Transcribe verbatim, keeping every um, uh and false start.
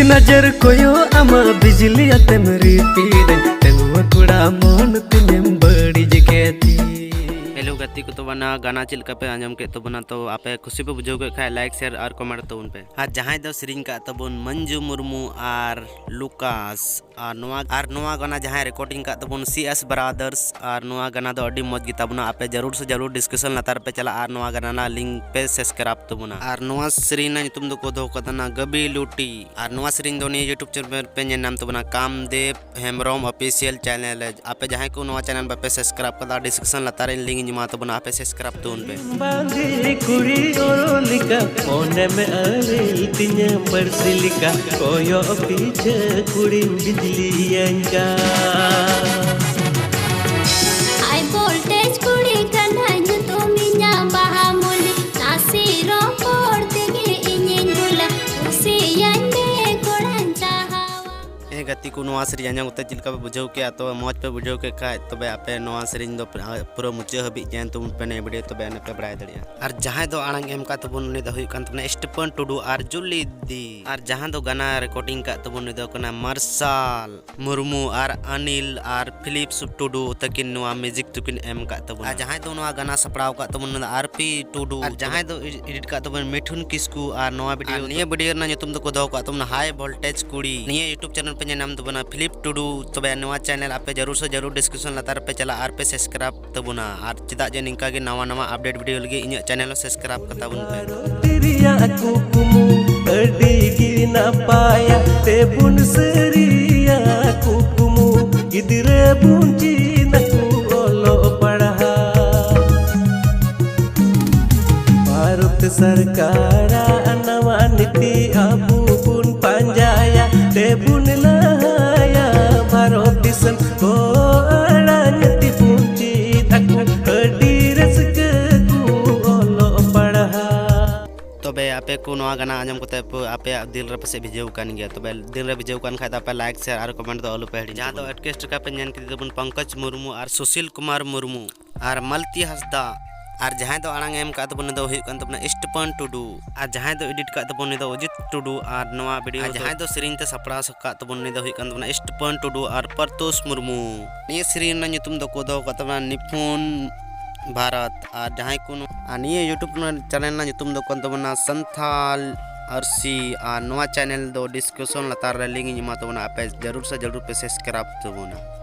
ᱱᱚᱡᱚᱨ ᱠᱚᱭᱚᱜ ᱟᱢᱟ ᱵᱤᱡᱽᱞᱤ ᱟᱛᱮᱢ ᱨᱤᱯᱤᱫᱟᱹᱧ, ᱰᱟᱺᱜᱩᱣᱟᱹ ᱠᱚᱲᱟ ᱢᱚᱱ ᱛᱤᱧᱮᱢ ᱵᱟᱹᱲᱤᱡ ᱠᱮᱫ ᱛᱤᱧ᱾ ᱦᱮᱞᱳ ᱜᱟᱛᱮ ᱠᱚ, ᱛᱚᱵᱮ ᱱᱚᱣᱟ ᱜᱟᱱᱟ ᱪᱮᱫ ᱞᱮᱠᱟ ᱯᱮ ᱟᱸᱡᱚᱢ ᱠᱮᱫ ᱛᱟᱵᱚᱱᱟ? ᱛᱚ ᱟᱯᱮ ᱠᱷᱩᱥᱤ ᱯᱮ ᱵᱩᱡᱷᱟᱹᱣ ᱠᱮᱫ ᱠᱷᱟᱡ ᱞᱟᱭᱤᱠ, ᱥᱮᱭᱟᱨ ᱟᱨ ᱠᱚᱢᱮᱱᱴ ᱛᱟᱵᱚᱱ ᱯᱮ᱾ ᱟᱨ ᱡᱟᱦᱟᱸᱭ ᱫᱚ ᱥᱮᱨᱮᱧ ᱠᱟᱜ ᱛᱟᱵᱚᱱ ᱢᱚᱧᱡᱩ ᱢᱩᱨᱢᱩ ᱟᱨ ᱞᱩᱠᱟᱥ, ᱟᱨ ᱱᱚᱣᱟ ᱟᱨ ᱱᱚᱣᱟ ᱜᱟᱱᱟ ᱡᱟᱦᱟᱸᱭ ᱨᱮᱠᱚᱨᱰᱤᱝ ᱠᱟᱜ ᱛᱟᱵᱚᱱ ᱥᱤ ᱮᱥ ᱵᱨᱟᱫᱟᱨᱥ, ᱟᱨ ᱱᱚᱣᱟ ᱜᱟᱱᱟ ᱫᱚ ᱟᱹᱰᱤ ᱢᱚᱡᱽ ᱜᱮ ᱛᱟᱵᱚᱱᱟ᱾ ᱟᱯᱮ ᱡᱟᱹᱨᱩᱲ ᱥᱮ ᱡᱟᱹᱨᱩᱲ ᱰᱤᱥᱠᱨᱤᱯᱥᱚᱱ ᱞᱟᱛᱟᱨ ᱯᱮ ᱪᱟᱞᱟᱜᱼᱟ ᱟᱨ ᱱᱚᱣᱟ ᱜᱟᱱᱟ ᱨᱮᱱᱟᱜ ᱞᱤᱝᱠ ᱯᱮ ᱥᱟᱵᱥᱠᱨᱟᱭᱤᱵ ᱛᱟᱵᱚᱱᱟ᱾ ᱟᱨ ᱱᱚᱣᱟ ᱥᱮᱨᱮᱧ ᱨᱮᱱᱟᱜ ᱧᱩᱛᱩᱢ ᱫᱚᱠᱚ ᱫᱚᱦᱚ ᱠᱟᱫᱟ ᱱᱟ ᱜᱟᱵᱤ ᱞᱩᱴᱤ᱾ ᱟᱨ ᱱᱚᱣᱟ ᱥᱮᱨᱮᱧ ᱫᱚ ᱱᱤᱭᱟᱹ YouTube ᱪᱮᱱᱮᱞ ᱯᱮ ᱧᱮᱞ ᱧᱟᱢ ᱛᱟᱵᱚᱱᱟ, ᱠᱟᱢᱫᱮᱵ ᱦᱮᱢᱵᱨᱚᱢ ᱚᱯᱷᱤᱥᱤᱭᱟᱞ ᱪᱮᱱᱮᱞ ᱨᱮ᱾ ᱟᱯᱮ ᱡᱟᱦᱟᱸᱭ ᱠᱚ ᱱᱚᱣᱟ ᱪᱮᱱᱮᱞ ᱵᱟᱯᱮ ᱥᱟᱵᱥᱠᱨᱟᱭᱤᱵ ᱠᱟᱫᱟ, ᱰᱤᱥᱠᱨᱤᱯᱥᱚᱱ ᱞᱟᱛᱟᱨ ᱨᱮ ᱞᱤᱝᱠ ᱤᱧ ᱮᱢᱟ ᱛᱟᱵᱚᱱᱟ, ᱟᱯᱮ ᱥᱟᱵᱥᱠᱨᱟᱭᱤᱵ ᱛᱟᱵᱚᱱ ᱯᱮ᱾ ᱵᱟᱸᱫᱮ ᱠᱩᱲᱤ ᱚᱨᱚ ᱞᱮᱠᱟ, ᱢᱚᱱᱮᱢ ᱟᱹᱨᱤᱞ ᱛᱤᱧᱟᱹ ᱵᱟᱹᱲᱥᱤ ᱞᱮᱠᱟ, ᱠᱚᱭᱚᱜ ᱯᱤᱪᱷᱟᱹ ᱠᱩᱲᱤᱢ ᱵᱤᱡᱽᱞᱤᱭᱟᱹᱧ ᱠᱟᱱ᱾ ᱦᱟᱭ ᱵᱷᱳᱞᱴᱮᱡᱽ ᱠᱩᱲᱤ ᱠᱟᱱᱟᱭ ᱧᱩᱛᱩᱢ ᱤᱧᱟᱹᱜ ᱵᱟᱦᱟ ᱢᱚᱞᱤ, ᱱᱟᱥᱮ ᱨᱚᱯᱚᱲ ᱛᱮᱜᱮ ᱤᱧᱤᱧ ᱵᱷᱩᱞᱟ, ᱠᱩᱥᱤᱭᱟᱹᱧ ᱢᱮ ᱠᱚᱲᱟᱧ ᱪᱟᱦᱟᱣᱟ᱾ ᱦᱮᱸ ᱜᱟᱛᱮ ᱠᱚ, ᱱᱚᱣᱟ ᱥᱮᱨᱮᱧ ᱟᱸᱡᱚᱢ ᱠᱟᱛᱮ ᱪᱮᱫ ᱞᱮᱠᱟ ᱯᱮ ᱵᱩᱡᱷᱟᱹᱣ ᱠᱮᱜᱼᱟ? ᱛᱚᱵᱮ ᱢᱚᱡᱽ ᱯᱮ ᱵᱩᱡᱷᱟᱹᱣ ᱠᱮᱫ ᱠᱷᱟᱡ, ᱛᱚᱵᱮ ᱟᱯᱮ ᱱᱚᱣᱟ ᱥᱮᱨᱮᱧ ᱫᱚ ᱯᱩᱨᱟᱹ ᱢᱩᱪᱟᱹᱫ ᱦᱟᱹᱵᱤᱡ ᱧᱮᱞ ᱛᱟᱵᱚᱱ ᱯᱮ ᱱᱤᱭᱟᱹ ᱵᱷᱤᱰᱤᱭᱳ, ᱛᱚᱵᱮ ᱟᱹᱱᱤᱡ ᱯᱮ ᱵᱟᱲᱟᱭ ᱫᱟᱲᱮᱭᱟᱜᱼᱟ᱾ ᱟᱨ ᱡᱟᱦᱟᱸᱭ ᱫᱚ ᱟᱲᱟᱝ ᱮᱢ ᱠᱟᱜ ᱛᱟᱵᱚᱱ, ᱩᱱᱤ ᱫᱚ ᱦᱩᱭᱩᱜ ᱠᱟᱱ ᱛᱟᱵᱚᱱᱟ ᱥᱴᱤᱯᱷᱟᱱ ᱴᱩᱰᱩ ᱟᱨ ᱡᱩᱞᱤ ᱫᱤ᱾ ᱟᱨ ᱡᱟᱦᱟᱸ ᱫᱚ ᱜᱟᱱᱟ ᱨᱮᱠᱚᱨᱰᱤᱝ ᱠᱟᱜ ᱛᱟᱵᱚᱱ, ᱩᱱᱤ ᱫᱚ ᱠᱟᱱᱟ ᱢᱟᱨᱥᱟᱞ ᱢᱩᱨᱢᱩ ᱟᱨ ᱟᱱᱤᱞ ᱟᱨ ᱯᱷᱤᱞᱤᱯᱥ ᱴᱩᱰᱩ ᱛᱟᱹᱠᱤᱱ ᱱᱚᱣᱟ ᱢᱤᱣᱡᱤᱠ ᱫᱚᱠᱤᱱ ᱮᱢ ᱠᱟᱜ ᱛᱟᱵᱚᱱᱟ᱾ ᱟᱨ ᱡᱟᱦᱟᱸᱭ ᱫᱚ ᱱᱚᱣᱟ ᱜᱟᱱᱟ ᱥᱟᱯᱲᱟᱣ ᱠᱟᱜ ᱛᱟᱵᱚᱱ, ᱩᱱᱤ ᱫᱚ ᱟᱨ ᱯᱤ ᱴᱩᱰᱩ᱾ ᱟᱨ ᱡᱟᱦᱟᱸᱭ ᱫᱚ ᱮᱰᱤᱴ ᱠᱟᱜ ᱛᱟᱵᱚᱱ, ᱢᱤᱴᱷᱩᱱ ᱠᱤᱥᱠᱩ᱾ ᱟᱨ ᱱᱚᱣᱟ ᱵᱷᱤᱰᱤᱭᱳ ᱟᱨ ᱱᱤᱭᱟᱹ ᱵᱷᱤᱰᱤᱭᱳ ᱨᱮᱱᱟᱜ ᱧᱩᱛᱩᱢ ᱫᱚᱠᱚ ᱫᱚᱦᱚ ᱠᱟᱜ ᱛᱟᱵᱚᱱᱟ ᱦᱟᱭ ᱵᱷᱳᱞᱴᱮᱡᱽ ᱠᱩᱲᱤ᱾ ᱱᱤᱭᱟᱹ YouTube ᱪᱮᱱᱮᱞ ᱯᱮ ᱧᱮᱞ ᱧᱟᱢ ᱛᱟᱵᱚᱱᱟ ᱯᱷᱤᱞᱤᱯ ᱴᱩᱰᱩ᱾ ᱛᱚᱵᱮ ᱱᱚᱣᱟ ᱪᱮᱱᱮᱞ ᱟᱯᱮ ᱡᱟᱹᱨᱩᱲ ᱥᱮ ᱡᱟᱹᱨᱩᱲ ᱰᱤᱥᱠᱨᱤᱯᱥᱚᱱ ᱞᱟᱛᱟᱨ ᱨᱮᱯᱮ ᱪᱟᱞᱟᱜᱼᱟ ᱟᱨ ᱯᱮ ᱥᱟᱵᱥᱠᱨᱟᱭᱤᱵ ᱛᱟᱵᱚᱱᱟ᱾ ᱟᱨ ᱪᱮᱫᱟᱜ ᱡᱮ ᱱᱤᱝᱠᱟ ᱜᱮ ᱱᱟᱣᱟ ᱱᱟᱣᱟ ᱟᱯᱰᱮᱴ ᱵᱷᱤᱰᱤᱭᱳ ᱞᱟᱹᱜᱤᱫ ᱤᱧᱟᱹᱜ ᱪᱮᱱᱮᱞ ᱦᱚᱸ ᱥᱟᱵᱥᱠᱨᱟᱭᱤᱵ ᱠᱟᱛᱟ ᱵᱚᱱ ᱯᱮ᱾ ᱛᱮᱨᱮᱭᱟᱜ ᱠᱩᱠᱢᱩ ᱟᱹᱰᱤ ᱜᱮ ᱱᱟᱯᱟᱭᱟ, ᱛᱮᱵᱚᱱ ᱥᱟᱹᱨᱤᱭᱟ ᱠᱩᱠᱢᱩ, ᱜᱤᱫᱽᱨᱟᱹ ᱵᱚᱱ ᱪᱮᱫ ᱟᱠᱚ ᱚᱞᱚᱜ ᱯᱟᱲᱦᱟᱜ᱾ ᱵᱷᱟᱨᱚᱛ ᱥᱚᱨᱠᱟᱨᱟᱜ ᱱᱟᱣᱟ ᱱᱤᱛᱤ ᱟᱵᱚ ᱵᱚᱱ ᱯᱟᱸᱡᱟᱭᱟ, ᱛᱮᱵᱚᱱ ᱞᱟᱦᱟᱭᱟ ᱵᱷᱟᱨᱚᱛ ᱫᱤᱥᱚᱢ᱾ ᱠᱚ ᱟᱲᱟᱝ ᱛᱮᱵᱚᱱ ᱪᱮᱫ ᱟᱠᱚ, ᱟᱹᱰᱤ ᱨᱟᱹᱥᱠᱟᱹ ᱠᱚ ᱚᱞᱚᱜ ᱯᱟᱲᱦᱟᱜ᱾ ᱛᱚᱵᱮ ᱟᱯᱮ ᱠᱚ ᱱᱚᱣᱟ ᱜᱟᱱᱟ ᱟᱸᱡᱚᱢ ᱠᱟᱛᱮ ᱯᱮ, ᱟᱯᱮᱭᱟᱜ ᱫᱤᱞ ᱨᱮ ᱯᱟᱥᱮᱡ ᱵᱷᱤᱡᱟᱹᱣ ᱠᱟᱱ ᱜᱮᱭᱟ᱾ ᱛᱚᱵᱮ ᱫᱤᱞ ᱨᱮ ᱵᱷᱤᱡᱟᱹᱣ ᱠᱟᱱ ᱠᱷᱟᱡ ᱫᱚ ᱟᱯᱮ ᱞᱟᱭᱤᱠ, ᱥᱮᱭᱟᱨ ᱟᱨ ᱠᱚᱢᱮᱱᱴ ᱫᱚ ᱟᱞᱚ ᱯᱮ ᱦᱤᱲᱤᱧ ᱡᱟᱦᱟᱸ ᱫᱚ ᱛᱟᱵᱚᱱᱟ᱾ ᱮᱴᱠᱮᱥᱴ ᱞᱮᱠᱟ ᱯᱮ ᱧᱮᱞ ᱠᱮᱫᱮ ᱛᱟᱵᱚᱱ ᱯᱚᱝᱠᱚᱡᱽ ᱢᱩᱨᱢᱩ ᱟᱨ ᱥᱩᱥᱤᱞ ᱠᱩᱢᱟᱨ ᱢᱩᱨᱢᱩ ᱟᱨ ᱢᱟᱞᱛᱤ ᱦᱟᱸᱥᱫᱟ ᱟᱨ ᱡᱟᱦᱟᱸᱭ ᱫᱚ ᱟᱲᱟᱝ ᱮ ᱮᱢ ᱠᱟᱜ ᱛᱟᱵᱚᱱ, ᱩᱱᱤ ᱫᱚ ᱦᱩᱭᱩᱜ ᱠᱟᱱ ᱛᱟᱵᱚᱱᱟ ᱥᱴᱤᱯᱷᱟᱱ ᱴᱩᱰᱩ᱾ ᱟᱨ ᱡᱟᱦᱟᱸᱭ ᱫᱚ ᱮᱰᱤᱴ ᱠᱟᱜ ᱛᱟᱵᱚᱱ, ᱩᱱᱤ ᱫᱚ ᱚᱡᱤᱛ ᱴᱩᱰᱩ᱾ ᱟᱨ ᱱᱚᱣᱟ ᱵᱷᱤᱰᱤᱭᱳ ᱟᱨ ᱫᱚ ᱡᱟᱦᱟᱸᱭ ᱫᱚ ᱥᱮᱨᱮᱧ ᱛᱮ ᱥᱟᱯᱲᱟᱣ ᱠᱟᱜ ᱛᱟᱵᱚᱱ, ᱩᱱᱤ ᱫᱚ ᱦᱩᱭᱩᱜ ᱠᱟᱱ ᱛᱟᱵᱚᱱᱟ ᱥᱴᱤᱯᱷᱟᱱ ᱴᱩᱰᱩ ᱟᱨ ᱯᱟᱨᱛᱳᱥ ᱢᱩᱨᱢᱩ᱾ ᱱᱤᱭᱟᱹ ᱥᱮᱨᱮᱧ ᱨᱮᱱᱟᱜ ᱧᱩᱛᱩᱢ ᱫᱚᱠᱚ ᱫᱚᱦᱚ ᱠᱟᱜ ᱛᱟᱵᱚᱱᱟ ᱱᱤᱯᱩᱱ ᱵᱷᱟᱨᱚᱛ᱾ ᱟᱨ ᱡᱟᱦᱟᱸᱭ ᱠᱚ ᱱᱚ-, ᱟᱨ ᱱᱤᱭᱟᱹ YouTube ᱨᱮᱱᱟᱜ ᱪᱮᱱᱮᱞ ᱨᱮᱱᱟᱜ ᱧᱩᱛᱩᱢ ᱫᱚ ᱠᱟᱱ ᱛᱟᱵᱚᱱᱟ ᱥᱟᱱᱛᱷᱟᱞ ᱟᱹᱨᱥᱤ᱾ ᱟᱨ ᱱᱚᱣᱟ ᱪᱮᱱᱮᱞ ᱫᱚ ᱰᱤᱥᱠᱨᱤᱯᱥᱚᱱ ᱞᱟᱛᱟᱨ ᱨᱮ ᱞᱤᱝᱠ ᱤᱧ ᱮᱢᱟ ᱛᱟᱵᱚᱱᱟ, ᱟᱯᱮ ᱡᱟᱹᱨᱩᱲ ᱥᱮ ᱡᱟᱹᱨᱩᱲ ᱯᱮ ᱥᱟᱵᱥᱠᱨᱟᱭᱤᱵ ᱛᱟᱵᱚᱱᱟ᱾